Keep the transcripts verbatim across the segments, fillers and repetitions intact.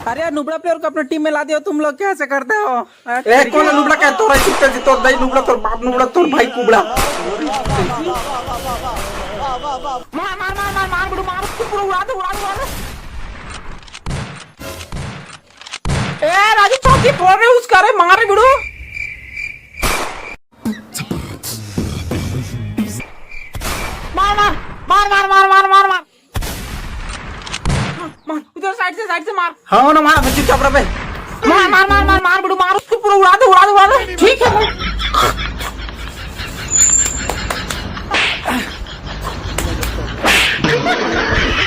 अरे यार, नुबड़ा प्लेयर को अपने टीम में ला दियो तुम लोग, कैसे करते हो? ए, कौन है नुबड़ा? क्या तोरा? कितना जी तोर दाई नुबड़ा, तोर बाप नुबड़ा, तोर भाई कुबड़ा। मार, मार, मार, मार, मार, बिड़ू, मार, उसको पूरा उड़ा दे, उड़ा दे, उड़ा दे। ए, राजू, चौकी फोड़ रहे उसका, अरे, मार, बिड़ू। मार, मार, मार, मार। मार, मार, उधर साइड से, साइड से मार। हाँ ना, मार, चुपचाप रह बे। मार, मार, मार, मार, मार, बिड़ू, मार, उसको पूरा उड़ा दे, उड़ा दे, उड़ा दे। ठीक है भाई।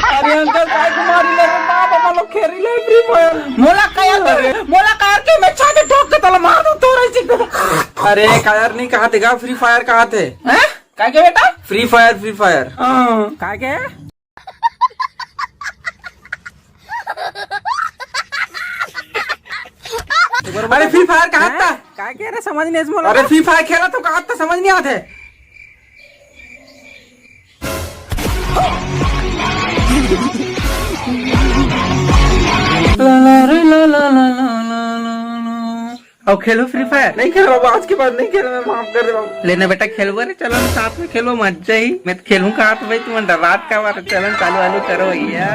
अरे अंकल, काय को मारी ले रे बाप, अपन लोग खेल रही है फ्री फायर। मोला कायर के, मोला कायर के मैं छाती ठोक के तला मार दूं तोरे चिक। अरे कायर नहीं कहा थे, फ्री फायर कहा थे। हैं? काय के बेटा? Free fire, free fire. हाँ। काय के? अरे फ्री फायर कहा था? काय के रे, समझ नहीं इसमें। अरे फ्री फायर खेला तो कहा था, समझ नहीं आते। अब खेलो फ्री फायर। नहीं खेल रहा, आज के बाद नहीं खेल, मैं माफ कर दे बाबू। लेना बेटा, खेलबो रे, चलो ना साथ में खेलो, मजा ही। मैं तो खेलूं कहा तो भाई, तुम डरात का बार, चलो चालू वालू करो भैया।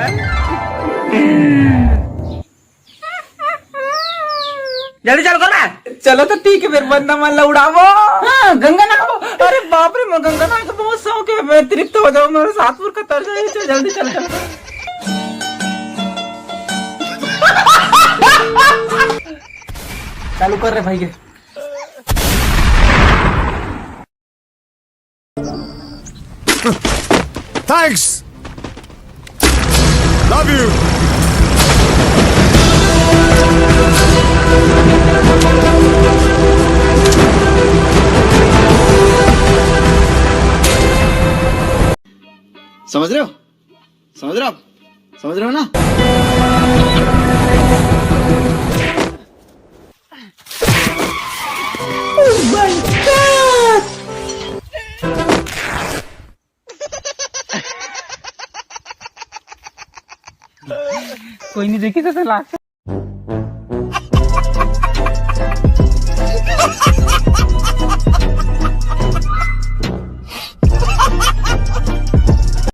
जल्दी चलो करो। चलो तो ठीक है, फिर बंदा मन ला उड़ावो। हाँ, गंगा नहाओ। अरे बाप रे, मैं गंगा नहा के बहुत शौक है, मैं तृप्त हो जाऊँ, मेरे सात पुर का तर जाए। चल, जल्दी चल, चल। चालू कर रे भाई के। Thanks. Love you. समझ रहे हो? समझ रहे हो आप? समझ रहे हो ना? कोई नहीं देखी तो लास्ट।